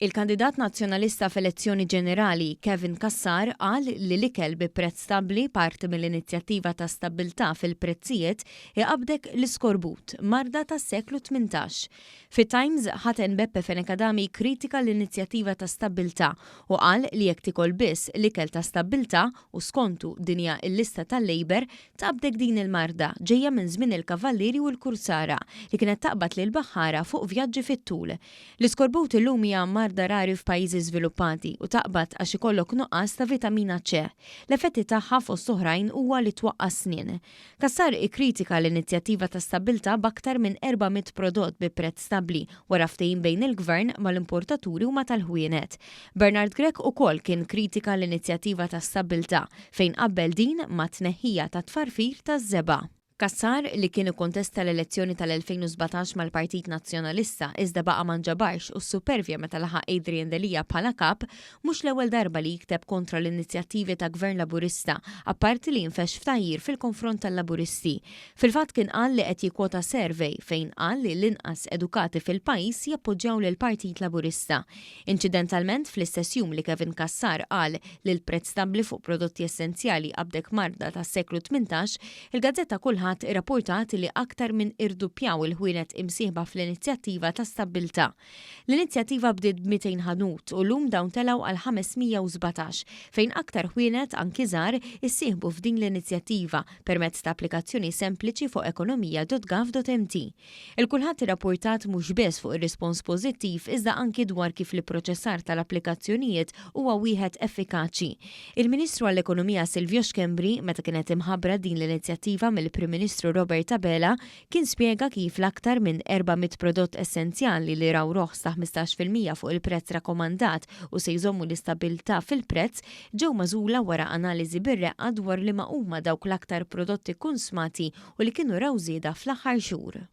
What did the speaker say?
Il-kandidat Nazzjonalista f'elezzjoni ġenerali, Kevin Cassar, qal li l-ikel bi prezz stabbli, parti mill-inizjattiva ta' stabbiltà fil-prezzijiet, iqabbdek l-iskorbut, marda tas-seklu 18. Fit-Times, ħaten Beppe Fenech Adami kkritika l-inizjattiva ta' stabbiltà u qal li jekk tiekol biss l-ikel ta' stabbiltà, u skontu din hija l-lista tal-Labour, taqbdek din il-marda, ġejja minn żmien il-kavallieri u l-kursara, li kienet taqbad lill-baħħara fuq vjaġġi fit-tul. L-iskorbut illum hija marda rari f'pajjiżi żviluppati u taqbad għax ikollok nuqqas ta' vitamina C. L-effetti tagħha fost oħrajn huwa li twaqqa' s-snien. Cassar ikkritika l-inizjattiva ta' stabbiltà b'aktar minn 400 prodott bi prezz stabbli wara ftehim bejn il-Gvern mal-importaturi u ma' tal-ħwienet. Bernard Grech ukoll kien kritika l-inizjattiva ta' stabbiltà fejn qabbel din mat-tneħħija tat-tfarfir taż-żebgħa. Cassar, li kien ikkontesta l-elezzjoni tal-2017 mal-Partit Nazzjonalista iżda baqa' ma nġabarx u ssupervja meta laħaq Adrian Delia bħala Kap, mhux l-ewwel darba li jikteb kontra l-inizjattivi ta' Gvern Laburista, apparti li jinfexx f'tgħajjir fil-konfront tal-Laburisti. Fil-fatt kien qal li qed jikkwota survey fejn qal li l-inqas edukati fil-pajjiż jappoġġjaw lill-Partit Laburista. Inċidentalment, fl-istess jum li Kevin Cassar qal li l-prezz stabbli fuq prodotti essenzjali qabdek marda tas-seklu 18, il-gazzetta Kullħadd irrappurtat li aktar minn irduppjaw il-ħwienet imsieħba fl-inizjattiva ta' stabbiltà. L-inizjattiva bdiet b'200 ħanut u llum dawn telgħu għal 517, fejn aktar ħwienet, anki żgħar, issieħbu f'din l-inizjattiva permezz ta' applikazzjoni sempliċi fuq ekonomija.gov.mt. Il-Kulħadd irrappurtat mhux biss fuq ir-rispons pożittiv iżda anki dwar kif l-ipproċessar tal-applikazzjonijiet huwa wieħed effikaċi. Il-Ministru għall-Ekonomija Silvio Schembri, meta kienet imħabbra din l-inizjattiva mill-Prim Ministru Robert Abela, kien spjega kif l-aktar minn 400 prodott essenzjali li raw roħs ta' 15% fuq il-prezz rakkomandat u se jżommu l-istabbiltà fil-prezz ġew magħżula wara analiżi bir-reqqa dwar liema huma dawk l-aktar prodotti kkunsmati u li kienu raw żieda fl-aħħar xhur.